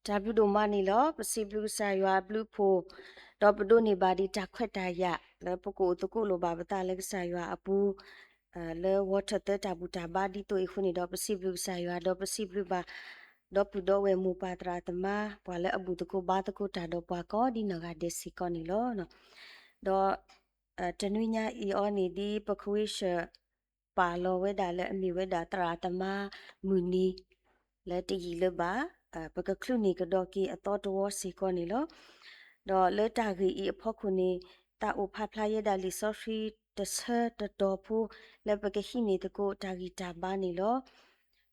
တၢ်ဘျုးဒိၣ်မးန့ၣ်လီၤ. ပစံးဘျုးကစၢ်ယွၤအဘျုးအဖှိၣ်, ဒီးပဒိးန့ၢ်ဘၣ်ဒံးတၢ်ခွဲးတၢ်ယာ် လၢပကအိၣ်သကိးလိာ်ဘၣ်ပသးလၢကစၢ်ယွၤအပူၤ, လၢဝီထီၣ်သၢတၢ်ဘူၣ်တၢ်ဘါဒ်သိးအံၤအဃိန့ၣ်ဒီး ပစံးဘျုးကစၢ်ယွၤ ဒီးပစံးဘျုးဘၣ် ဒီပုၢ်ဒီဝဲၢ်မိၢ်ပၢ်သရၣ်သမါ ပှၤလၢအဘူၣ်သကိးဘါသကိးတၢ်ဒီးပှၤကိးဒ်နီၢ်ဂၤဒဲးစ့ၢ်ကီးန့ၣ်လီၤ. ဒီး တနွံညါအံၤအီၤန့ၣ် ဒ်ပကဝံၤဆှၢ ပာ်လီၤဝဲဒၣ်လၢအမ့ၢ်ဝဲဒၣ်သရၣ်သမါမုၢ်နံၤ လၢတယံာ်လၢၤဘၣ်, ပကချုးန့ၢ်ကဒီးက့ၤအသီတဝီစ့ၢ်ကီးန့ၣ်လီၤ. ဒီးလၢတၢ်ဂ့ၢ်အံၤအဖီခိၣ်န့ၣ် သးအိၣ်ဖးဖျါယဲဒၣ်လံာ်စီဆှံတဆၢတတီၤဖိ လၢပကဟံးန့ၢ်သကိးတၢ်ဂံၢ်တၢ်ဘါန့ၣ်လီၤ.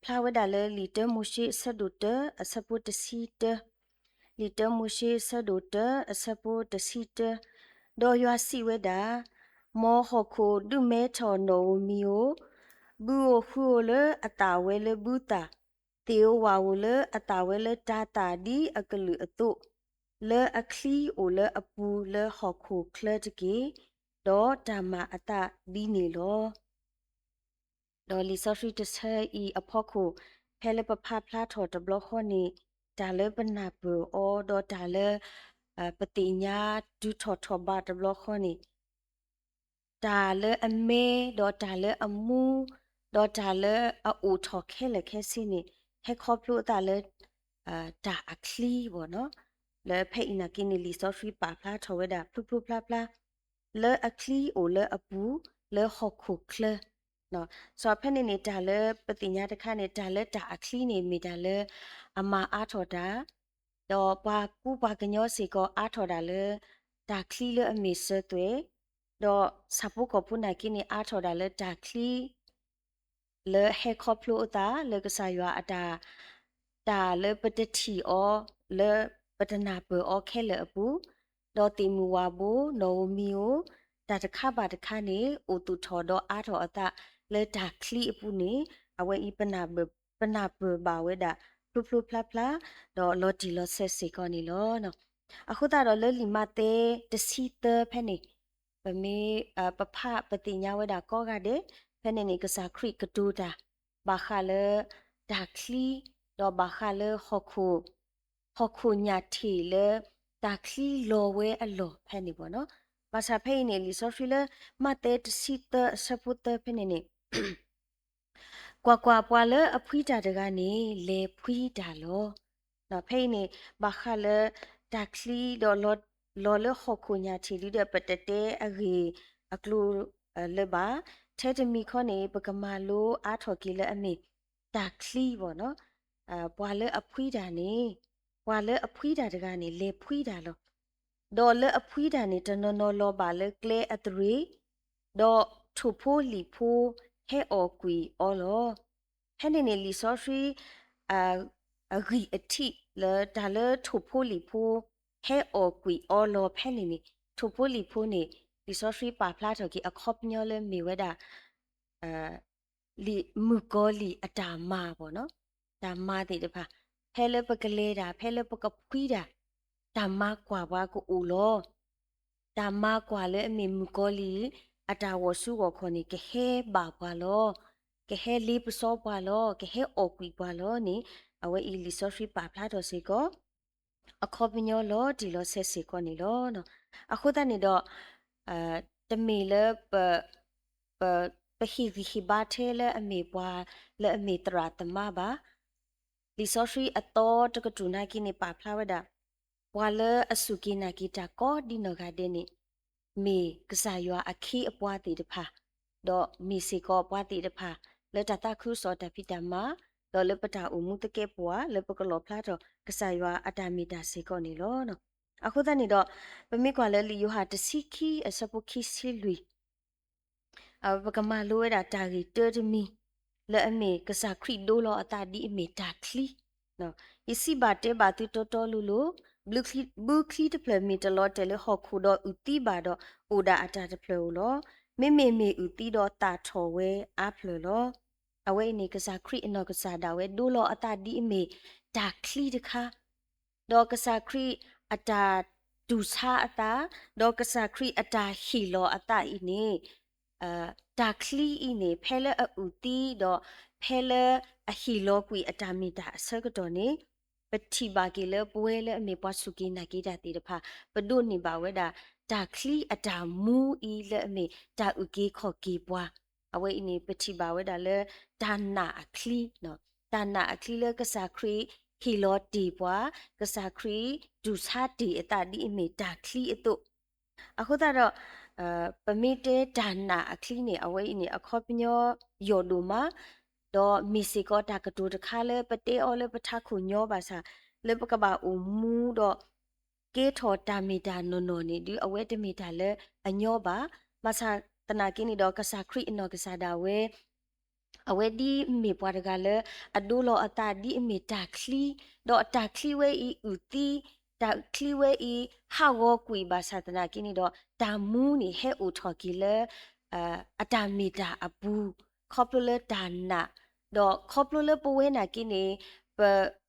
ဖျါဝဲဒၣ်လၢလံာ်တၢမိၤၡ့အဆၢဒိၣ်တၢ အဆၢဖိတဆံတၢ, လံာ်တၢမိၤၡ့အဆၢဒိၣ်တၢ အဆၢဖိတဆံတၢ, ဒီးယွၤစံးဝဲဒၣ်, မ်ဟီၣ်ခိၣ်ဒုးမဲထီၣ်နီၣ်ဧိၤမံၤဧိၤ, ဘုဧိၤဃုဧိၤလၢအသၣ်ဝဲလၢဘုသၣ်, သ့ၣ်ဧိၤဝၣ်ဧိၤလၢအသၣ်ဝဲလၢတၤသၣ်ဒ်အကလုာ်အသိး, လၢအချံအိၣ်လၢအပူၤလၢဟီၣ်ခိၣ်ချၢတက့ၢ်, ဒီးတၢ်မၤအသးဒ်န့ၣ်လီၤ. ဒီးလံာ်စီဆှံတဆၢအံၤအဖီခိၣ် ဖဲလၢပဖးဖျါထီၣ်တဘျီဃီန့ၣ် တၢ်လၢပနၢ်ပၢၢ်အီၤ ဒီးတၢ်လၢ ပသ့ၣ်ညါတုၤထီၣ်ထီၣ်ဘးတဘျီဃီန့ၣ် တၢ်လၢအမဲ ဒီးတၢ်လၢအမူ ဒီးတၢ်လၢအအိၣ်ထီၣ်ခဲလၢာ်ခဲဆ့န့ၣ် ဟဲခီဖျိအသးလၢ တၢ်အချံဘၣ်နီၤ. လၢဖဲအံၤနာ်က့န့ၣ် လံာ်စီဆှံပာ်ဖျါထီၣ်ဝဲဒၣ်ဖျိဖျိဖျါဖျါ လၢအချံအိၣ်လၢအပူၤ လၢဟီၣ်ခိၣ်ချၢ စီၤဖဲန့ၣ်န့ၣ် တၢ်လၢပသ့ၣ်ညါတခါန့ၣ် တၢ်လၢတၢ်အချံန့ၣ် မ့ၢ်တၢ်လၢအမၤအါထီၣ်တၢ်, ဒီးပှၤကူပှၤကညီစ့ၢ်ကီးအါထီၣ်တၢ်လၢ တၢ်ချံလၢအမ့ၢ်စၢၤသွဲၣ်, ဒီးဆၣ်ဖိကီၢ်ဖိနာ်က့န့ၣ် အါထီၣ်တၢ်လၢတၢ်ချံ လၢဟဲခီဖျိအသးလၢကစၢ်ယွၤအတၢ်, တၢ်လၢပတထံၣ်အီၤ လၢပတနၢ်ပၢၢ်အီၤခဲလၢာ်အပူၤ, ဒီးသ့ၣ်မုၢ်ဝၣ်ဘိ နီၣ်ဧိၤမံၤဧိၤ တၢ်တခါဘၣ်တခါန့ၣ် အိၣ်သူၣ်ထီၣ်ဒီးအါထီၣ်အသးလၢတၢ်ချံအပူၤန့ၣ် အဝဲအံၤ ပနၢ်ပၢၢ်ဘၣ်ဝဲဒၣ် ဖျိဖျိဖျါဖျါ ဒီးလီၤတံၢ်လီၤဆဲးစ့ၢ်ကီးန့ၣ်လီၤ. အဃိသတးဒီးလၢလံာ်မးသဲတဆံသၢဖဲန့ၣ် ပမ့ၢ် ပဖးပသ့ၣ်ညါဝဲဒၣ်ကိးဂၤဒဲး ဖဲန့ၣ်န့ၣ် ကစၢ်ခရံာ်ကတိၤတၢ် ဘၣ်ဃးလၢတၢ်ချံ ဒီးဘၣ်ဃးလၢ ဟီၣ်ခိၣ်ညၣ်ထံးလၢ တၢ်ချံလီၤဝဲအလီၢ်ဖဲန့ၣ်ဘၣ်နီၤ. ဘၣ်ဆၣ်ဖဲအံၤန့ၣ် လံာ်စီဆှံလၢ မးသဲတဆံသၢအဆၢဖိသၢဖဲန့ၣ်န့ၣ် ကွၢ်ကွၢ်, ပှၤလၢအဖှံတၢ်တဂၤန့ၣ် လဲၤဖှံတၢ်လီၤ. ဖဲအံၤန့ၣ် ဘၣ်ဃးလၢတၢ်ချံဒီး လီၤလၢဟီၣ်ခိၣ်ညၣ်ထံးလံဒီး ပတတဲအဂ့ၢ်အကျိၤလၢၤဘၣ်. ထဲတမံၤခီန့ၣ် ပကမၤလိအါထီၣ်က့ၤလၢအမ့ၢ်တၢ်ချံဘၣ်နီၤ. ပှၤလၢအဖှံတၢ်န့ၣ် ပှၤလၢအဖှံတၢ်တဂၤန့ၣ် လဲၤဖှံတၢ်လီၤ. ဒီးလၢအဖှံတၢ်န့ၣ် တနီၤနီၤလီၤဘၣ်လၢကျဲအသရ့ၤ, ဒီးထိၣ်ဖိလံာ်ဖိဟဲအီၣ်ကွံာ်အီၤလီၤ. ဖဲန့ၣ်န့ၣ် လံာ်စီဆှံ အဂံၢ်အထံးလၢတၢ်လၢထိၣ်ဖိလံာ်ဖိ ဟဲအီၣ်ကွံာ်အီၤလီၤဖဲန့ၣ်န့ၣ် ထိၣ်ဖိလံာ်ဖိန့ၣ် လံာ်စီဆှံပာ်ဖျါထီၣ်က့ၤအခီပညီလၢမ့ၢ်ဝဲဒၣ် လံာ်မုၣ်ကီၤလံၢ်အတၢ်မၤဘၣ်နီၤ, တၢ်မၤသ့ၣ်တဖၣ်, ဖဲလၢပကလဲၤတၢ် ဖဲလၢပကဖှံတၢ်, တၢ်မၤကွၢ်ပှၤကအိၣ်လီၤ. တၢ်မၤကွၢ်လၢအမ့ၢ်မုၣ်ကီၤလံၢ် အတၢ်ဂီၤဆူဂီၤခီၣ်န့ၣ် ကဟဲဘၣ်ပှၤလီၤ. ကဟဲလ့ပစီပှၤလီၤ. ကဟဲအီၣ်ကွံာ်ပှၤလီၤန့ၣ် အဝဲအံၤလံာ်စီဆှံပာ်ဖျါထီၣ်စ့ၢ်ကီး အခီပညီလီၤတံၢ်လီၤဆဲးစ့ၢ်ကီးန့ၣ်လီၤ. အဃိသတးန့ၣ်ဒီး တမ့ၢ်လၢ ပ ပဟ့ၣ်ဂံၢ်ဟ့ၣ်ဘါထဲလၢအမ့ၢ်ပှၤလၢအမ့ၢ်သရၣ်သမါဘၣ်. လံာ်စီဆှံအသီတကတြူၢ်နာ်က့န့ၣ် ပာ်ဖျါဝဲဒၣ် ပှၤလၢအစူၢ်က့ၤနာ်က့ၤတၢ်ကိးဒ်နီၢ်ဂၤဒဲးန့ၣ် မ့ၢ်ကစၢ်ယွၤအခ့အပှၤသ့ၣ်တဖၣ်, ဒီးမ့ၢ်စ့ၢ်ကီးပှၤသ့ၣ်တဖၣ် လၢတၢ်သးခုကစီၣ်တၢ်ဖံးတၢ်မၤ, ဒီးလၢပတၢ်အိၣ်မူသကဲးပဝး လၢပကလီၣ်ဖျါထီၣ်ကစၢ်ယွၤအတၢ်မ့ၢ်တၢ်စ့ၢ်ကီးန့ၣ်လီၤ. အဃိသတးန့ၣ်ဒီး ပမ့ၢ်ကွၢ်လၢလံာ်ယိၤဟၣ်တဆံခံအဆၢဖိခံဆံလွံၢ် ပကမၤလိဝဲဒၣ်တၢ်ဂ့ၢ်တၢတမံၤ လၢအမ့ၢ်ကစၢ်ခရံာ်ဒိလီၤအသးဒ်အမ့ၢ်တၢ်ချံ, ယစံးဘၣ်တဲဘၣ်သုတီတီလိၤလိၤ, ဘုချံတဖျၢၣ်မ့ၢ်တလီၤတဲာ်လၢဟီၣ်ခိၣ်ဒီးအုၣ်သံဘၣ်ဒီး အိၣ်ဒၣ်အတၢ်တဖျၢၣ်ဧိၤလီၤ. မ့မ့ၢ်မ့ၢ်အုၣ်သံဒီးသၣ်ထီၣ်ဝဲအါဖျၢၣ်လီၤ. အဝဲအံၤန့ၣ် ကစၢ်ခရံာ်အနီၢ်ကစၢ်ဒၣ်ဝဲဒိလီၤအသးဒ်အမ့ၢ်တၢ်ချံတခါ ဒီးကစၢ်ခရံာ်အတၢ်တူၢ်ဆါအသး, ဒီးကစၢ်ခရံာ်အတၢ်ဟ့ၣ်လီၤအသးအံၤန့ၣ်, တၢ်ချံအံၤန့ၣ် ဖဲလၢအအုၣ်သံဒီး ဖဲလၢအဟ့ၣ်လီၤကွံာ်အတၢ်မ့ၢ်တၢ်အဆၢကတီၢ်န့ၣ်, ပထံၣ်ဘၣ်က့ၤလၢပဝဲလၢအမ့ၢ်ပှၤစူၢ်က့ၤနာ်က့ၤတၢ်သ့ၣ်တဖၣ် ပဒိးန့ၢ်ဘၣ်ဝဲဒၣ် တၢ်ချံအတၢ်မူအံၤလၢအမ့ၢ်တၢ်အုၣ်က့ၤခီၣ်က့ၤပှၤ, အဝဲအံၤန့ၣ် ပထံၣ်ဘၣ်ဝဲဒၣ်လၢ တၢ်နာ်အချံ, တၢ်နာ်အချံလၢကစၢ်ခရံာ်ဟ့ၣ်လီၤတ့ၢ်ပှၤ, ကစၢ်ခရံာ်တူၢ်ဆါတ့ၢ်အသးဒ်အမ့ၢ်တၢ်ချံအသိး အဃိသတးဒီး ပမ့ၢ်တဲတၢ်နာ်အချံန့ၣ် အဝဲအံၤန့ၣ် အခီပညီယိာ်ဒိၣ်မး, ဒီးမ့ၢ်စ့ၢ်ကီးတၢ်ကတိၤတခါလၢပတဲအီၤလၢပထးခိၣ်ညီဘၣ်ဆၣ်, လၢပကဘၣ်အိၣ်မူဒီး ကဲထီၣ်တၢ်မ့ၢ်တၢ်နီၢ်နီၢ်န့ၣ် ဒုးအဝဲတမ့ၢ်တၢ်လၢအညီဘၣ်. ဘၣ်ဆၣ်သနာ်က့န့ၣ်ဒီး ကစၢ်ခရံာ်အနီၢ်ကစၢ်ဒၣ်ဝဲ အဝဲဒ်မ့ၢ်ပှၤတဂၤလၢ အဒိလီၤအသးဒ်အမ့ၢ်တၢ်ချံ, ဒီးတၢ်ချံဝဲအံၤအုၣ်သံ, တၢ်ချံဝဲအံၤ ဟးဂီၤကွံာ်ဘၣ်ဆၣ်သနာ်က့န့ၣ်ဒီး တၢ်မူန့ၣ်ဟဲအိၣ်ထီၣ်က့ၤလၢ အတၢ်မ့ၢ်တၢ်အပူၤ, ခီဖျိလၢတၢ်နာ်, ဒီးခီဖျိလၢပဝဲနာ်က့န့ၣ် ပ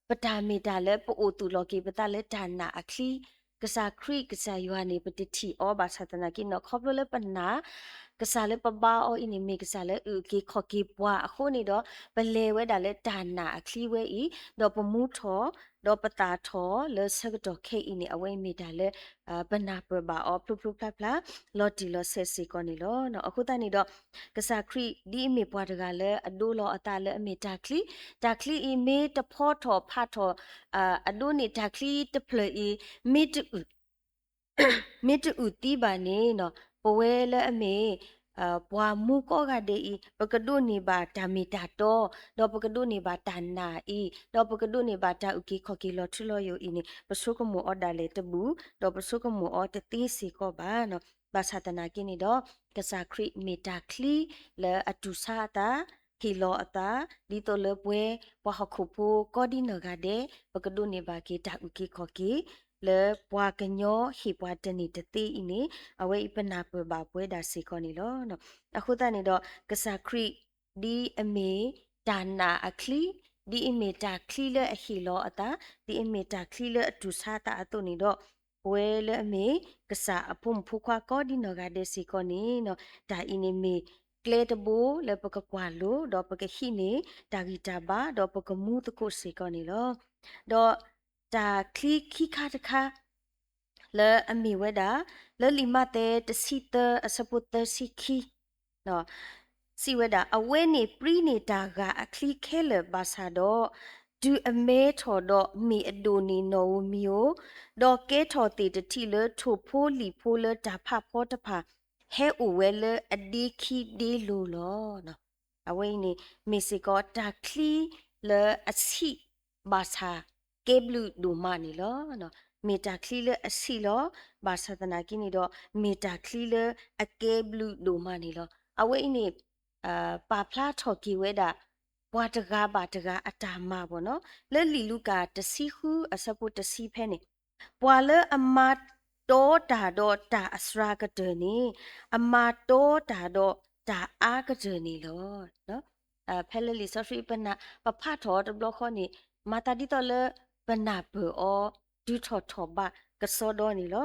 ပတၢ်မ့ၢ်တၢ်လၢပအိၣ်သူၣ်လီၤက့ၤပသးလၢတၢ်နာ်အချံ, ကစၢ်ခရံာ်ကစၢ်ယွၤန့ၣ် ပတထံၣ်အီၤဘၣ်ဆၣ်သနာ်က့န့ၣ်ဒီး ခီဖျိလၢပနာ် ကစၢ်လၢပဘါအီၤအံၤန့ၣ် မ့ၢ်ကစၢ်လၢအုၣ်က့ၤခီၣ်က့ၤပှၤအဃိန့ၣ်ဒီး ပလဲၤဝဲဒၣ်လၢတၢ်နာ်အချံဝဲအံၤ, ဒီးပမူထီၣ်, ဒီးပသၣ်ထီၣ်လၢဆၢကတီၢ်ခဲအံၤန့ၣ် အဝဲအံၤမ့ၢ်တၢ်လၢ ပနၢ်ပၢၢ်ဘၣ်အီၤဖျိဖျိဖျါဖျါ လီၤတံၢ်လီၤဆဲးစ့ၢ်ကီးန့ၣ်လီၤ. အဃိသတးန့ၣ်ဒီး ကစၢ်ခရံာ်ဒ်အမ့ၢ်ပှၤတဂၤလၢအဒိလီၤအသးလၢအမ့ၢ်တၢ်ချံ, တၢ်ချံအံၤမ့ၢ်တဖီထီၣ်ဖးထီၣ်, အဒိန့ၢ်တၢ်ချံတဖျၢၣ်အံၤ မ့ၢ်တအုၣ် မ့ၢ်တအုၣ်သံဘၣ်န့ၣ် ပဝဲလၢအမ့ၢ် ပှၤမူကိးဂၤဒဲးအံၤ ပကဒိးန့ၢ်ဘၣ်တၢ်မ့ၢ်တၢ်တီ, ဒီးပကဒိးန့ၢ်ဘၣ်တၢ်နာ်အံၤ, ဒီးပကဒိးန့ၢ်ဘၣ်တၢ်အုၣ်က့ၤခီၣ်က့ၤလီၤထူလီၤယိာ်အံၤန့ၣ် ပဆိကမိၣ်အီၤဒၣ်လဲာ်တဘူၣ်, ဒီးပဆိကမိၣ်အီၤတသ့စ့ၢ်ကီးဘၣ်. ဘၣ်ဆၣ်သနာ်က့န့ၣ်ဒီး ကစၢ်ခရံာ်မ့ၢ်တၢ်ချံလၢအတူၢ်ဆါအသး, ဟ့ၣ်လီၤအသး, ဒ်သိးလၢပဝဲ ပှၤဟီၣ်ခိၣ်ဖိကိးဒ်နီၢ်ဂၤဒဲး ပကဒိးန့ၢ်ဘၣ်က့ၤတၢ်အုၣ်က့ၤခီၣ်က့ၤ လၢပှၤကညီဟ့ၣ်ပှၤတန့ၢ်တသ့အံၤန့ၣ် အဝဲအံၤပနၢ်ပၢၢ်ဘၣ်ပဝဲဒၣ်စ့ၢ်ကီးန့ၣ်လီၤ. အဃိသတးန့ၣ်ဒီး ကစၢ်ခရံာ် ဒ်အမ့ၢ်တၢ်နာ်အချံ, ဒ်အမ့ၢ်တၢ်ချံလၢအဟ့ၣ်လီၤအသး, ဒ်အမ့ၢ်တၢ်ချံလၢအတူၢ်ဆါအသးအသိးန့ၣ်ဒီး ပဝဲလၢအမ့ၢ် ကစၢ်အဖိမုၣ်ဖိခွါကိးဒ်နီၢ်ဂၤဒဲးစ့ၢ်ကီးန့ၣ် တၢ်အံၤန့ၣ်မ့ၢ်ကျဲတဘိလၢပကကွၢ်လိ ဒီးပကဟံးန့ၢ်တၢ်ဂံၢ်တၢ်ဘါ ဒီးပကမူသကိးစ့ၢ်ကီးန့ၣ်လီၤ. ဒီးတၢ်ချံခံခါတခါ လၢအမ့ၢ်ဝဲဒၣ် လၢလံာ်မးသဲတဆံသၢအဆၢဖိသၢဆံခံ စံးဝဲဒၣ် အဝဲန့ၣ်ပြံန့ၢ်တၢ်ဂၤအချံခဲလၢာ်ဘၣ်ဆၣ်ဒီး တုၤအမဲထီၣ်ဒီးမ့ၢ်အဒိၣ်န့ၢ်နီၣ်ဧိၤမံၤဧိၤ, ဒီးကဲထီၣ်သ့ၣ်တထံၣ်လၢထိၣ်ဖိလံၣ်ဖိလၢတၢ်ဖးဖီတဖၣ် ဟဲအိၣ်ဝဲလၢအဒ့ခံဒ့လိၤလီၤ. အဝဲအံၤန့ၣ် မ့ၢ်စ့ၢ်ကီးတၢ်ချံလၢအဆံးဘၣ်ဆၣ်ကဲဘျုးဒိၣ်မးန့ၣ်လီၤ. မ့ၢ်တၢ်ချံလၢအဆံးလီၤ. ဘၣ်ဆၣ်သနာ်က့န့ၣ်ဒီး မ့ၢ်တၢ်ချံလၢအကဲဘျုးဒိၣ်မးန့ၣ်လီၤ. အဝဲအံၤန့ၣ် ပာ်ဖျါထီၣ်က့ၤဝဲဒၣ် ပှၤတဂၤဘၣ်တဂၤအတၢ်မၤဘၣ်နီၤ. လၢလံာ်လူၤကၣ်တဆံဃုအဆၢဖိတဆံဖဲန့ၣ် ပှၤလၢအမၤတီတၢ်ဒီးတၢ်အစှၤကတၢၢ်န့ၣ် အမၤတီတၢ်ဒီးတၢ်အါကတၢၢ်န့ၣ်လီၤ. ဖဲလၢလံာ်စီဆှံပနၢ် ပဖးထီၣ်အီၤတဘျီဃီန့ၣ် မၤသးဒ်သိးလၢပနၢ်ပၢၢ်အီၤ တုၤထီၣ်ထီၣ်ဘးကစီဒီန့ၣ်လီၤ.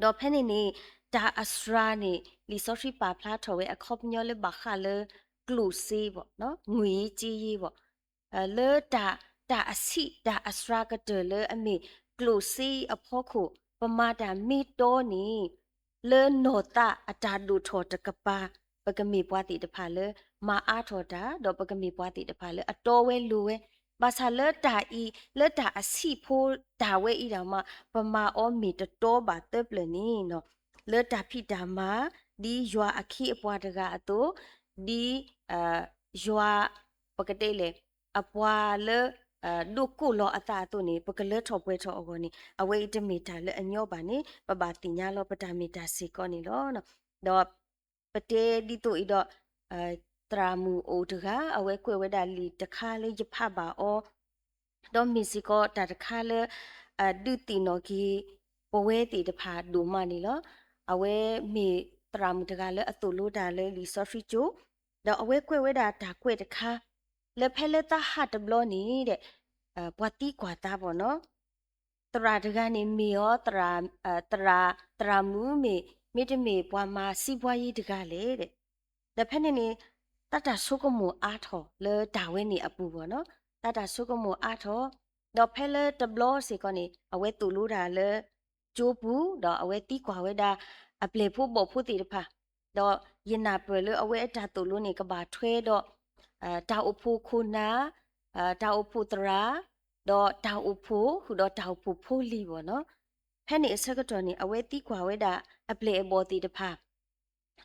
ဒီးဖဲန့ၣ်န့ၣ် တၢ်အစှၤန့ၣ် လံာ်စီဆှံပာ်ဖျါထီၣ်ဝဲအခီပညီလၢဘၣ်ဃးလၢကျိၣ်စ့ဘၣ်, ငွေကြေးဘၣ်, လၢတၢ်အဆံးတၢ်အစှၤကတၢၢ်လၢအမ့ၢ်ကျိၣ်စ့အဖီခိၣ် ပမၤတၢ်မ့ၢ်တီန့ၣ် လၢနီၢ်သးအတၢ်ဒိၣ်ထီၣ်တကပၤ ပကမ့ၢ်ပှၤသ့ၣ်တဖၣ်လၢ မၤအါထီၣ်တၢ် ဒီးပကမ့ၢ်ပှၤသ့ၣ်တဖၣ်လၢအတီဝဲလိၤဝဲ, ဘၣ်ဆၣ်လၢတၢ်အံၤ လၢတၢ်အဆံးဖိတၢ်ဝဲအံၤဒၣ်မး ပမၤအီၤမ့ၢ်တတီဘၣ်သၢပျၢၣ်န့ၣ် လၢတၢ်ဖံးတၢ်မၤ ဒ်ယွၤအခ့အပှၤတဂၤအသိး, ဒ် ယွၤ ပကတဲလဲၣ် အပှၤလၢ ဒိးကိးလီၤအသးအသိးန့ၣ် ပကလၢထီၣ်ပှဲၤထီၣ်အဂီၢ်န့ၣ် အဝဲအံၤတမ့ၢ်တၢ်လၢအညီဘၣ်န့ၣ် ပဘၣ်သ့ၣ်ညါလီၤပတၢ်မ့ၢ်တၢ်စ့ၢ်ကီးန့ၣ်လီၤ. ဒီးပတဲဒ်သိးအံၤဒီး သရၣ်မုၣ်အိၣ်တဂၤ အဝဲကွဲးဝဲဒၣ်လံာ်တခါလၢယဖးဘၣ်အီၤ ဒီးမ့ၢ်စ့ၢ်ကီးတၢ်တခါလၢ ဒုးသ့ၣ်နီၣ်က့ၤ ပဝဲသ့ၣ်တဖၣ်ဒိၣ်မးန့ၣ်လီၤ. အဝဲမ့ၢ်သရၣ်မုၣ်တဂၤလၢအသိၣ်လိတၢ်လၢလံာ်စီဆှံကၠိ, ဒီးအဝဲကွဲးဝဲဒၣ်တၢ်ကွဲးတခါ လၢဖဲလၢသးဟးတဘျီန့ၣ်ဒီး ပှၤသံကွၢ်သးဘၣ်နီၤ သရၣ်တဂၤန့ၣ်မ့ၢ်အီၤ သရၣ် သရၣ်မုၣ်မ့ၢ် မ့တမ့ၢ်ပှၤမၤစံးပှၤယံၤတဂၤလဲၣ်ဒီး ဒီးဖဲန့ၣ်န့ၣ် သးတၢ်ဆိကမိၣ်အါထီၣ်လၢတၢ်ဝဲန့ၣ်အပူၤဘၣ်နီၤ သးတၢ်ဆိကမိၣ်အါထီၣ် ဒီးဖဲလၢတဘျီစ့ၢ်ကီးန့ၣ် အဝဲသိၣ်လိတၢ်လၢကၠိပူၤ ဒီးအဝဲသံကွၢ်ဝဲဒၣ် အပျဲၢ်ဖိဘီၣ်ဖိသ့ၣ်တဖၣ်, ဒီးယနၢ်ပၢၢ်လၢအဝဲအတၢ်သိၣ်လိန့ၣ် ကဘၣ်ထွဲဒီး တၢ်အိၣ်ဖှိၣ်ခိၣ်နၢ်, တၢ်အိၣ်ဖှိၣ်သရၣ်, ဒီးတၢ်အိၣ်ဖှိၣ်ဃုာ်ဒီးတၢ်အိၣ်ဖှိၣ်ဖိလံၤဘၣ်နီၤ. ဖဲန့ၣ်အဆၢကတီၢ်န့ၣ် အဝဲသံကွၢ်ဝဲဒၣ် အပျဲၢ်အဘီၣ်သ့ၣ်တဖၣ်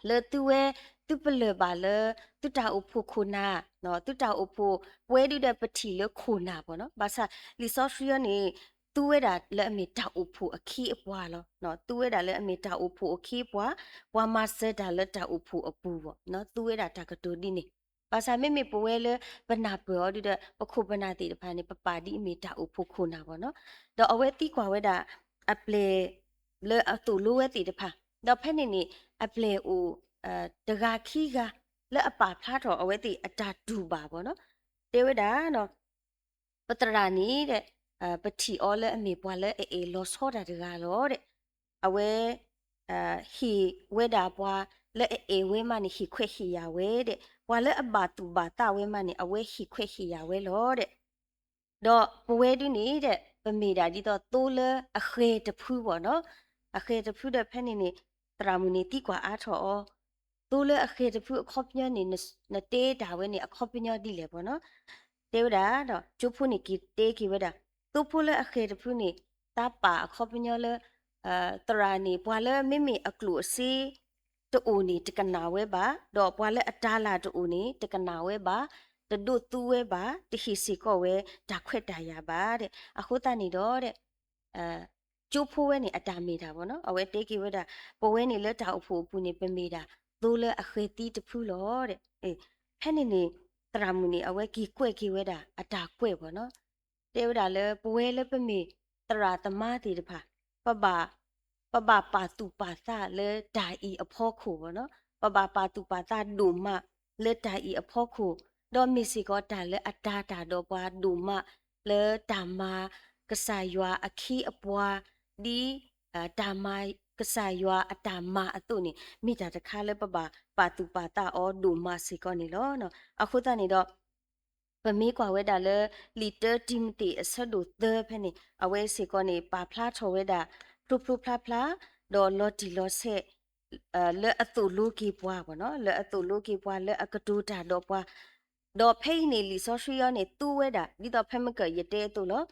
လၢသုဝဲ သုပလၢၢ်ဘၣ်လၢ သုတၢ်အိၣ်ဖှိၣ်ခိၣ်နၢ်, သုတၢ်အိၣ်ဖှိၣ် ပဝဲဒုဒီးပထံၣ်လၢခိၣ်နၢ်ဘၣ်နီၤ. ဘၣ်ဆၣ် လံာ်စီဆှံအံၤန့ၣ် သူဝဲဒၣ်လၢအမ့ၢ်တၢ်အိၣ်ဖှိၣ်အခ့အပှၤလီၤ. သူဝဲဒၣ်လၢအမ့ၢ်တၢ်အိၣ်ဖှိၣ်အခ့အပှၤ, ပှၤမၤစၢၤတၢ်လၢတၢ်အိၣ်ဖှိၣ်အပူၤဘၣ်. သူဝဲဒၣ်တၢ်ကတိၤဒ်န့ၣ်. ဘၣ်ဆၣ်မ့မ့ၢ်ပဝဲလၢပနၢ်ပၢၢ်အီၤဒုဒီး ပခိၣ်ပနၢ်သ့ၣ်တဖၣ်န့ၣ် ပပာ်ဒ်အမ့ၢ်တၢ်အိၣ်ဖှိၣ်ခိၣ်နၢ်ဘၣ်နီၤ. ဒီးအဝဲသံကွၢ်ဝဲဒၣ် အပျဲၢ် လၢအသိၣ်လိဝဲသ့ၣ်တဖၣ်, ဒီးဖဲန့ၣ်န့ၣ် အပျဲၢ်အိၣ် တဂၤခံဂၤ လၢအပာ်ဖျါထီၣ်အဝဲသ့ၣ်အတၢ်တူၢ်ဘၣ်ဘၣ်နီၤ. တဲဝဲဒၣ် ပသရၣ်န့ၣ်ဒီး ပထံၣ်အီၤလၢအမ့ၢ်ပှၤလၢအအဲၣ်လီၤဆီတၢ်တဂၤလီၤဒီး အဝဲ ဟ့ၣ်ဝဲဒၣ်ပှၤလၢအအဲၣ်ဝဲမးန့ၣ် ဟ့ၣ်ခွဲးဟ့ၣ်ယာ်ဝဲဒီး ပှၤလၢအဘၣ်သူၣ်ဘၣ်သးဝဲမးန့ၣ် အဝဲဟ့ၣ်ခွဲးဟ့ၣ်ယာ်ဝဲလီၤဒီး ဒီးပဝဲဒုန့ၣ်ဒီး ပမ့ၢ်ဒၣ်ဒ်သိးသိလၢအဃဲၤတဖုဘၣ်နီၤ. အဃဲၤတဖုဒီးဖဲန့ၣ်န့ၣ် သရၣ်မုၣ်န့ၣ်သံကွၢ်အါထီၣ်အီၤ, သိလၢအဃဲၤတဖုအခီပညီန့ၣ် နတဲတၢ်ဝဲန့ၣ် အခီပညီဒ်လဲၣ်ဘၣ်နီၤ. တဲဝဲဒၣ်ဒီး ကၠိဖိန့ၣ်က့ၤတဲက့ၤဝဲဒၣ် သိဖိလၢအဃဲၤတဖုန့ၣ် သးပာ်အခီပညီလၢ သရၣ်န့ၣ် ပှၤလၢမ့မ့ၢ်အကျိၣ်အစ့ တအိၣ်န့ၣ် တကနၣ်ဝဲဘၣ်, ဒီးပှၤလၢအတၤလၢ်တအိၣ်န့ၣ် တကနၣ်ဝဲဘၣ်, တဒိးသူဝဲဘၣ်, တဟ့ၣ်စ့ၢ်ကီးဝဲတၢ်ခွဲးတၢ်ယာ်ဘၣ်ဒီး အဃိသတးန့ၣ်ဒီး ကၠိဖိဝဲန့ၣ် အတၢ်မ့ၢ်တၢ်ဘၣ်နီၤ အဝဲတဲက့ၤဝဲဒၣ် ပဝဲန့ၣ်လၢတၢ်အိၣ်ဖှိၣ်အပူၤန့ၣ် ပမ့ၢ်ဒၣ်သိလၢအဃဲၤသံတဖုလီၤဒီး ဖဲန့ၣ်န့ၣ် သရၣ်မုၣ်န့ၣ် အဝဲက့ၤကွဲးက့ၤဝဲဒၣ် အတၢ်ကွဲးဘၣ်နီၤ. တဲဝဲဒၣ်လၢပဝဲလၢပမ့ၢ်သရၣ်သမါသ့ၣ်တဖၣ် ပဘၣ် ပဘၣ်ပာ်သူၣ်ပာ်သးလၢတၢ်အံၤအဖီခိၣ်ဘၣ်နီၤ. ပဘၣ်ပာ်သူၣ်ပာ်သးဒိၣ်မးလၢတၢ်အံၤအဖီခိၣ်, ဒီးမ့ၢ်စ့ၢ်ကီးတၢ်လၢအတၤတၢ်ဒီးပှၤဒိၣ်မး လၢတၢ်မၤကစၢ်ယွၤအခ့အပှၤ ဒ်တၢ်မၤကစၢ်ယွၤအတၢ်မၤအသိးန့ၣ် မ့ၢ်တၢ်တခါလၢပဘၣ်ပာ်သူၣ်ပာ်သးအီၤဒိၣ်မးစ့ၢ်ကီးန့ၣ်လီၤ. အဃိသတးန့ၣ်ဒီး ပမ့ၢ်ကွၢ်ဝဲဒၣ်လၢ လံာ်တၢတံၤမသ့းအဆၢဒိၣ်သၢဖဲန့ၣ် အဝဲစ့ၢ်ကီးန့ၣ် ပာ်ဖျါထီၣ်ဝဲဒၣ် ဖျိဖျိဖျါဖျါ ဒီးလီၤတံၢ်လီၤဆဲး လၢအသိၣ်လိက့ၤပှၤဘၣ်နီၤ လၢအသိၣ်လိက့ၤပှၤ လၢအကတိၤတၢ်ဒီးပှၤ, ဒီးဖဲအံၤန့ၣ် လံာ်စီဆှံအံၤန့ၣ် သူဝဲဒၣ် ဒ်သိးဖဲမုၢ်ကၢၢ်ယတဲအသိးလီၤ.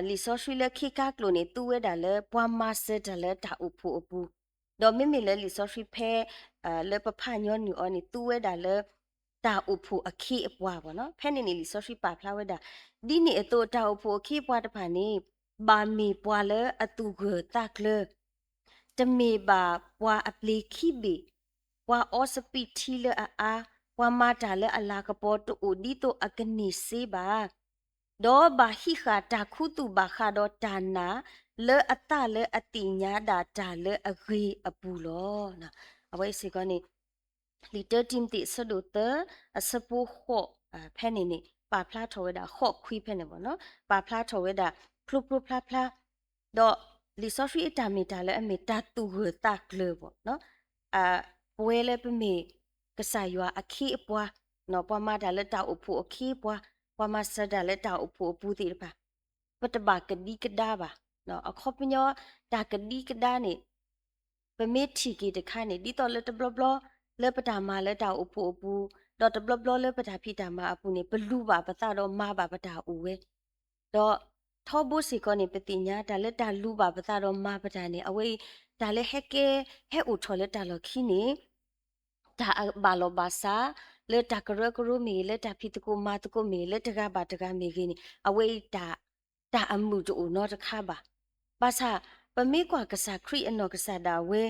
လံာ်စီဆှံလၢခံခါကျိၤန့ၣ် သူဝဲဒၣ်လၢ ပှၤမၤစၢၤတၢ်လၢတၢ်အိၣ်ဖှိၣ်အပူၤ, ဒီးမ့မ့ၢ်လၢလံာ်စီဆှံဖဲ လၢပဖးညီနုၢ်အီၤန့ၣ် သူဝဲဒၣ်လၢ တၢ်အိၣ်ဖှိၣ်အခ့အပှၤဘၣ်နီၤ. ဖဲန့ၣ်န့ၣ် လံာ်စီဆှံပာ်ဖျါဝဲဒၣ် ဒ်န့ၣ်အသိး တၢ်အိၣ်ဖှိၣ်အခ့အပှၤတဖၣ်န့ၣ် ဘၣ်မ့ၢ်ပှၤလၢအသူၣ်ဂၢၢ်သးကျၢၤ တမ့ၢ်ဘၣ်ပှၤအပျ့ၤခံဘ့ၣ်, ပှၤအီစပံးထံလၢအအါ, ပှၤမၤတၢ်လၢအလၤကပီၤတအိၣ်ဒ်သိးအကန့ၢ်စ့ဘၣ်, ဒီးဘၣ်ဟံးဃာ်တၢ်ခူသူၣ်ဘၣ်ဃးဒီးတၢ်နာ် လၢအသးလၢအသ့ၣ်ညါဒၣ်တၢ်လၢအဂ့ၤအပူၤလီၤ. အဝဲစ့ၢ်ကီးန့ၣ် လံာ်တၢတံၤမသ့းအဆၢဒိၣ်သၢ အဆၢဖိဃိး ဖဲန့ၣ်န့ၣ် ပာ်ဖျါထီၣ်ဝဲဒၣ် ဃိးခွံဖဲန့ၣ်ဘၣ်နီၤ ပာ်ဖျါထီၣ်ဝဲဒၣ် ဖျိဖျိဖျါဖျါ ဒီးလံာ်စီဆှံအတၢ်မ့ၢ်တၢ်လၢအမ့ၢ်တၢ်သူၣ်ဂၢၢ်သးကျၢၤဘၣ်နီၤ ပဝဲလၢပမ့ၢ်ကစၢ်ယွၤအခ့အပှၤ, ပှၤမၤတၢ်လၢတၢ်အိၣ်ဖှိၣ်အခ့အပှၤ, ပှၤမၤစၢၤတၢ်လၢတၢ်အိၣ်ဖှိၣ်အပူၤသ့ၣ်တဖၣ် ပတဘၣ်ကဒံကဒါဘၣ်. အခီပညီ တၢ်ကဒံကဒါန့ၣ် ပမ့ၢ်ထံၣ်က့ၤတခါန့ၣ် ဒ်သိးလၢတဘျီဘျီ လၢပတၢ်မၤလၢတၢ်အိၣ်ဖှိၣ်အပူၤ, ဒီးတဘျီဘျီလၢပတၢ်ဖံးတၢ်မၤအပူၤန့ၣ် ပလူၤဘၣ်ပသးဒီးမၤဘၣ်ပတၢ်အိၣ်ဝဲ, ဒီးထီဘိစ့ၢ်ကီးန့ၣ် ပသ့ၣ်ညါတၢ်လၢတၢ်လူၤဘၣ်ပသးဒီးမၤပတၢ်န့ၣ် အဝဲအံၤ တၢ်လၢဟဲကဲ ဟဲအိၣ်ထီၣ်လၢတၢ်လီၢ်ခံန့ၣ် တၢ်ဘၣ်လီၤဘၣ်စး လၢတၢ်ကရၢကရိမ့ၢ်ဂ့ၤ, လၢတၢ်ဖံးသကိးမၤသကိးမ့ၢ်ဂ့ၤ, လၢတဂၤဘၣ်တဂၤမ့ၢ်ဂ့ၤန့ၣ် အဝဲအံၤ တၢ်အမုာ်တအိၣ်နီတခါဘၣ်. ဘၣ်ဆၣ် ပမ့ၢ်ကွၢ်ကစၢ်ခရံာ်အနီၢ်ကစၢ်ဒၣ်ဝဲ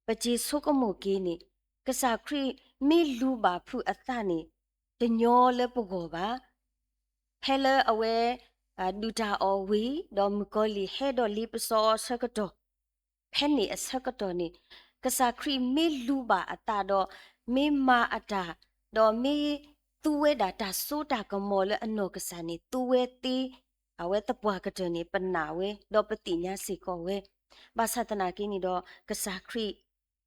ပစ့ဆိကမိၣ်က့ၤန့ၣ် ကစၢ်ခရံာ်မ့ၢ်လူၤဘၣ်ဖုးအသးန့ၣ် တညီလၢပဂီၢ်ဘၣ်. ဖဲလၢအဝဲ ဒုၣ်တၢ်အီၣ်ဝံၤ ဒီးမုၣ်ကီၤလံၢ်ဟဲဒီးလ့ပစီအီၤအဆၢကတီၢ် ဖဲန့ၣ်အဆၢကတီၢ်န့ၣ် ကစၢ်ခရံာ်မ့ၢ်လူၤဘၣ်အသးဒီး မ့ၢ်မၤအတၢ် ဒီးမ့ၢ်သူဝဲဒၣ်တၢ်စိတၢ်ကမီၤလၢအနီၢ်ကစၢ်န့ၣ် သူဝဲသ့ အဝဲသပှၢ်ကတၢၢ်န့ၣ် ပနာ်ဝဲ ဒီးပသ့ၣ်ညါစ့ၢ်ကီးဝဲ. ဘၣ်ဆၣ်သနာ်က့န့ၣ်ဒီး ကစၢ်ခရံာ်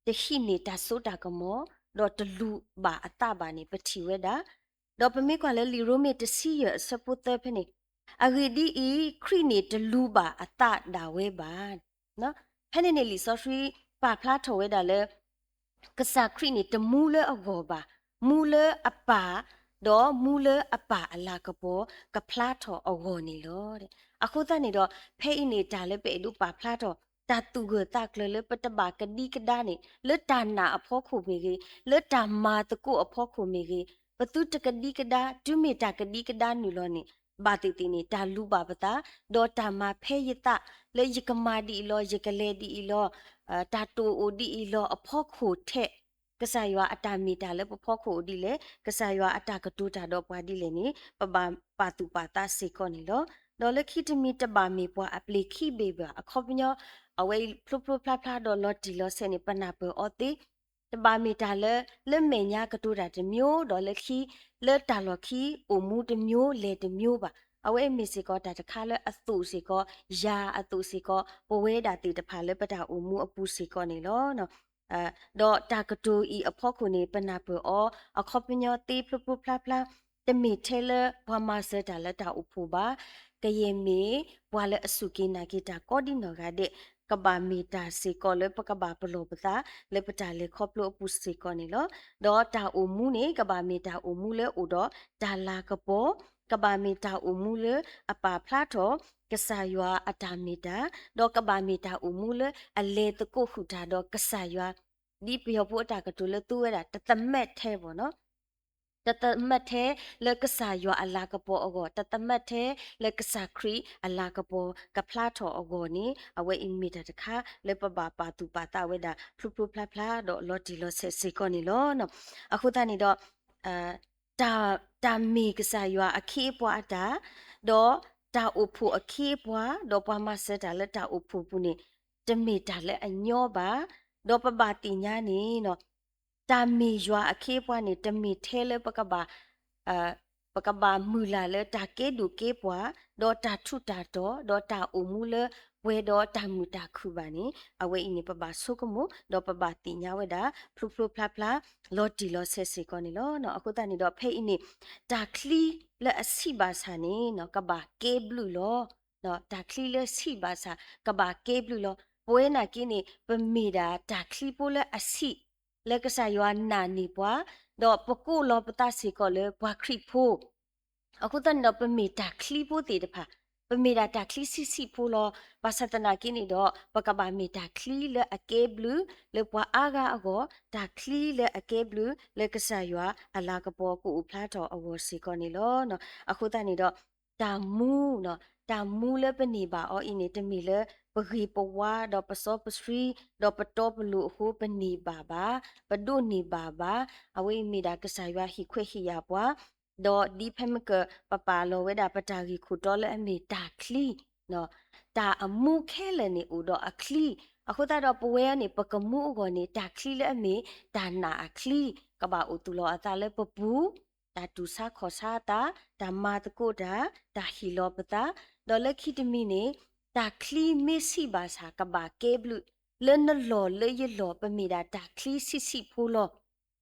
တဟံးန့ၢ်တၢ်စိတၢ်ကမီၤ ဒီးတလူၤဘၣ်အသးဘၣ်န့ၣ် ပထံၣ်ဝဲဒၣ် ဒီးပမ့ၢ်ကွၢ်လၢလံာ်ရိမ့ၤတဆံယဲၢ်အဆၢဖိသၢဖဲန့ၣ် အဂ့ၢ်ဒ်အံၤ, ခရံာ်န့ၣ်တလူၤဘၣ်အသးဒၣ်ဝဲဘၣ်. ဖဲန့ၣ်န့ၣ် လံာ်စီဆှံပာ်ဖျါထီၣ်ဝဲဒၣ်လၢ ကစၢ်ခရံာ်န့ၣ်တမူလၢအဂီၢ်ဘၣ်, မူလၢအပၢ်, ဒီးမူလၢအပၢ်အလၤကပီၤကဖျါထီၣ်အဂီၢ်န့ၣ်လီၤ. အဃိသတးန့ၣ်ဒီး ဖဲအံၤန့ၣ်တၢ်လၢပအဲၣ်ဒိးပာ်ဖျါထီၣ် တၢ်သူၣ်ဂၢၢ်သးကျၢၤလၢပတဘၣ်ကဒံကဒါန့ၣ် လၢတၢ်နာ်အဖီခိၣ်မ့ၢ်ဂ့ၤ, လၢတၢ်မၤသကိးအဖီခိၣ်မ့ၢ်ဂ့ၤ, ပသုတကဒံကဒါ, တုၤမ့ၢ်တၢ်ကဒံကဒါနုာ်လီၤန့ၣ် ဘၣ်သ့ၣ်သ့ၣ်န့ၣ် တၢ်လူၤဘၣ်ပသး, ဒီးတၢ်မၤဖဲယသးလၢယကမၤဒ်အံၤလီၤ, ယကလဲၤဒ်အံၤလီၤ, တၢ်တိာ်အိၣ်ဒ်အံၤလီၤ အဖီခိၣ်ထဲ ကစၢ်ယွၤအတၢ်မ့ၢ်တၢ်လၢပဖီခိၣ်အိၣ်ဒ်လဲၣ်, ကစၢ်ယွၤအတၢ်ကတိၤတၢ်ဒီးပှၤဒ်လဲၣ်န့ၣ် ပဘၣ်ပာ်သူၣ်ပာ်သးစ့ၢ်ကီးန့ၣ်လီၤ. ဒီးလၢခံတမံၤ တဘၣ်မ့ၢ်ပှၤအပျ့ၤခံဘ့ၣ်ဘၣ်. အခီပညီ အဝဲအံၤဖျိဖျိဖျါဖျါဒီးလီၤတံၢ်လီၤဆဲးန့ၣ် ပနၢ်ပၢၢ်အီၤသ့, တဘၣ်မ့ၢ်တၢ်လၢ လၢမဲာ်ညါကတိၤတၢ်တမျိုး, ဒီးလၢခံ လၢတၢ်လီၢ်ခံအိၣ်မူတမျိုးလဲၤတမျိုးဘၣ်. အဝဲအံၤမ့ၢ်စ့ၢ်ကီးတၢ်တခါလၢအသိးစ့ၢ်ကီး, ယၤအသိးစ့ၢ်ကီး, ပဝဲဒၣ်သ့ၣ်တဖၣ်လၢပတၢ်အိၣ်မူအပူၤစ့ၢ်ကီးန့ၣ်လီၤ. ဒီးတၢ်ကတိၤအံၤအဖီခိၣ်န့ၣ် ပနၢ်ပၢၢ်အီၤ အခီပညီသ့ဖျိဖျိဖျါဖျါ, တမ့ၢ်ထဲလၢပှၤမၤစၢၤတၢ်လၢတၢ်အိၣ်ဖှိၣ်ဘၣ်, ကယဲၢ်မ့ၢ်ပှၤလၢအစူၢ်က့ၤနာ်က့ၤတၢ်ကိးဒံနီၢ်ဂၤဒဲး, ကဘၣ်မ့ၢ်တၢ်စ့ၢ်ကီးလၢပကဘၣ်ပလီၢ်ပသး လၢပတၢ်လဲၤခီဖျိအပူၤစ့ၢ်ကီးန့ၣ်လီၤ. ဒီးတၢ်အိၣ်မူန့ၣ် ကဘၣ်မ့ၢ်တၢ်အိၣ်မူလၢအိၣ်ဒီးတၢ်လၤကပီၤ, ကဘၣ်မ့ၢ်တၢ်အိၣ်မူလၢအပာ်ဖျါထီၣ် ကစၢ်ယွၤအတၢ်မ့ၢ်တၢ်, ဒီးကဘၣ်မ့ၢ်တၢ်အိၣ်မူလၢအလဲၤသကိးဃုာ်တၢ်ဒီးကစၢ်ယွၤ, ဒ်ပယီၤဖိအတၢ်ကတိၤလၢသူဝဲဒၣ် တသမၢထဲဘၣ်နီၤ, တသမၢထဲလၢကစၢ်ယွၤအလၤကပီၤအဂီၢ်, တသမၢထဲလၢကစၢ်ခရံာ်အလၤကပီၤကဖျါထီၣ်အဂီၢ်န့ၣ် အဝဲအံၤမ့ၢ်တၢ်တခါလၢပဘၣ်ပာ်သူၣ်ပာ်သးဝဲဒၣ် ဖျိဖျိဖျါဖျါဒီးလီၤတံၢ်လီၤဆဲးစ့ၢ်ကီးန့ၣ်လီၤ. အဃိသတးန့ၣ်ဒီး တၢ်, တၢ်မ့ၢ်ကစၢ်ယွၤအခ့အပှၤအတၢ်, ဒီးတၢ်အိၣ်ဖှိၣ်အခ့အပှၤ, ဒီးပှၤမၤစၢၤတၢ်လၢတၢ်အိၣ်ဖှိၣ်ပူၤန့ၣ် တမ့ၢ်တၢ်လၢအညီဘၣ်, ဒီးပဘၣ်သ့ၣ်ညါန့ၣ် တၢ်မ့ၢ်ယွၤအခ့အပှၤန့ၣ် တမ့ၢ်ထဲလၢပကဘၣ် ပကဘၣ်မုၢ်လၢ်လၢတၢ်ကဲဒိၣ်ကဲပှၢ်, ဒီးတၢ်ထူးတၢ်တီၤ, ဒီးတၢ်အိၣ်မူလၢပှဲၤဒီးတၢ်မုာ်တၢ်ခုၣ်ဘၣ်န့ၣ် အဝဲအံၤန့ၣ် ပဘၣ်ဆိကမိၣ် ဒီးပဘၣ်သ့ၣ်ညါဝဲဒၣ် ဖျိဖျိဖျါဖျါ လီၤတံၢ်လီၤဆဲးစ့ၢ်ကီးန့ၣ်လီၤ. အဃိသတးန့ၣ်ဒီး ဖဲအံၤန့ၣ် တၢ်ချံလၢအဆံးဘၣ်ဆၣ်န့ၣ် ကဘၣ်ကဲဘျုးလီၤ. တၢ်ချံလၢဆံးဘၣ်ဆၣ် ကဘၣ်ကဲဘျုးလီၤ. ပဝဲနာ်က့န့ၣ် ပမ့ၢ်ဒၣ်တၢ်ချံဖိလၢအဆံး လၢကစၢ်ယွၤနာ်န့ၢ်ပှၤ, ဒီးပကိးလီၤပသးစ့ၢ်ကီးလၢပှၤခရံာ်ဖိ အဃိသတးန့ၣ်ဒီး ပမ့ၢ်တၢ်ချံဖိသ့ၣ်တဖၣ်, ပမ့ၢ်ဒၣ်တၢ်ချံဆံးဆံးဖိလီၤ. ဘၣ်ဆၣ်သနာ်က့န့ၣ်ဒီး ပကဘၣ်မ့ၢ်တၢ်ချံလၢအကဲဘျုး လၢပှၤအါဂၤအဂီၢ်, တၢ်ချံလၢအကဲဘျုး လၢကစၢ်ယွၤအလၤကပီၤကအိၣ်ဖျါထီၣ်အဂီၢ်စ့ၢ်ကီးန့ၣ်လီၤ. အဃိသတးန့ၣ်ဒီး တၢ်မူ, တၢ်မူလၢပန့ၢ်ဘၣ်အီၤအံၤန့ၣ် တမ့ၢ်လၢပဂ့ၤပဝါ ဒီးပစီပဆှံ ဒီးပတီပလိၤအဃိပန့ၢ်ဘၣ်ဘၣ်, ပဒိးန့ၢ်ဘၣ်ဘၣ်. အဝဲအံၤမ့ၢ်ဒၣ်ကစၢ်ယွၤဟ့ၣ်ခွဲးဟ့ၣ်ယာ်ပှၤ, ဒီးဒ်ဖဲမ့ၢ်က ပပာ်လီၤဝဲဒၣ်ပတၢ်ဂ့ၢ်ခိၣ်တီလၢအမ့ၢ်တၢ်ချံ, တၢ်အမူခဲလၢာ်န့ၣ်အိၣ်ဒီးအချံ, အဃိသတးဒီးပဝဲန့ၣ် ပကမူအဂီၢ်န့ၣ် တၢ်ချံလၢအမ့ၢ်တၢ်နာ်အချံ, ကဘၣ်အိၣ်သူၣ်လီၤအသးလၢပပူၤ, တၢ်တူၢ်ဆါခီၣ်ဆါအသး, တၢ်မၤသကိးတၢ်, တၢ်ဟ့ၣ်လီၤပသး, ဒီးလၢခံတမံၤန့ၣ် တၢ်ချံမ့ၢ်ဆံးဘၣ်ဆၣ် ကဘၣ်ကဲဘျုး, လၢနလီၢ်လၢယလီၢ် ပမ့ၢ်ဒၣ်တၢ်ချံဆံးဆံးဖိလီၤ.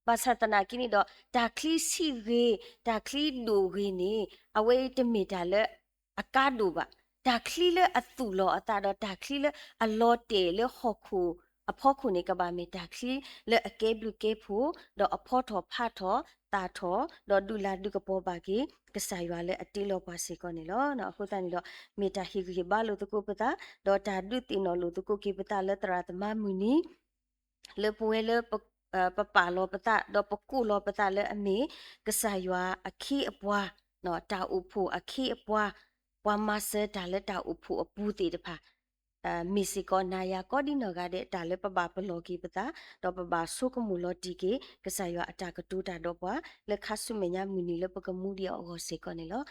ဘၣ်ဆၣ်သနာ်က့န့ၣ်ဒီး တၢ်ချံဆံးဂ့ၤ, တၢ်ချံဒိၣ်ဂ့ၤန့ၣ် အဝဲအံၤတမ့ၢ်တၢ်လၢအကါဒိၣ်ဘၣ်. တၢ်ချံလၢအသူၣ်လီၤအသးဒီး တၢ်ချံလၢအလီၤတဲာ်လၢဟီၣ်ခိၣ်အဖီခိၣ်န့ၣ် ကဘၣ်မ့ၢ်တၢ်ချံလၢအကဲဘျုးကဲဖှိၣ်, ဒီးအဖီထီၣ်ဖးထီၣ်သးထီၣ်, ဒီးဒုးလၤဒုးကပီၤဘၣ်က့ၤ ကစၢ်ယွၤလၢအတ့လီၤပှၤစ့ၢ်ကီးန့ၣ်လီၤ. အဃိသတးန့ၣ်ဒီး မ့ၢ်တၢ်ဟ့ၣ်ဂံၢ်ဟ့ၣ်ဘါလိာ်သကိးပသး, ဒီးတၢ်ဒုးသ့ၣ်နီၣ်လိာ်သကိးက့ၤပသးလၢသရၣ်သမါမုၢ်နံၤ လၢပဝဲလၢပ, ပပာ်လီၤပသး ဒီးပကိးလီၤပသးလၢအမ့ၢ် ကစၢ်ယွၤအခ့အပှၤ, တၢ်အိၣ်ဖှိၣ်အခ့အပှၤ, ပှၤမၤစၢၤတၢ်လၢတၢ်အိၣ်ဖှိၣ်အပူၤသ့ၣ်တဖၣ်, မ့ၢ်စ့ၢ်ကီးနၤယၤကိးဒံနီၢ်ဂၤဒဲး တၢ်လၢပဘၣ်ပလီၢ်က့ၤပသး, ဒီးပဘၣ်ဆိကမိၣ်လီၤတံၢ်က့ၤ ကစၢ်ယွၤအတၢ်ကတိၤတၢ်ဒီးပှၤ လၢခါဆူမဲာ်ညါမုၢ်နံၤလၢပကမူဒံးအီၤအဂီၢ်စ့ၢ်ကီးန့ၣ်လီၤ.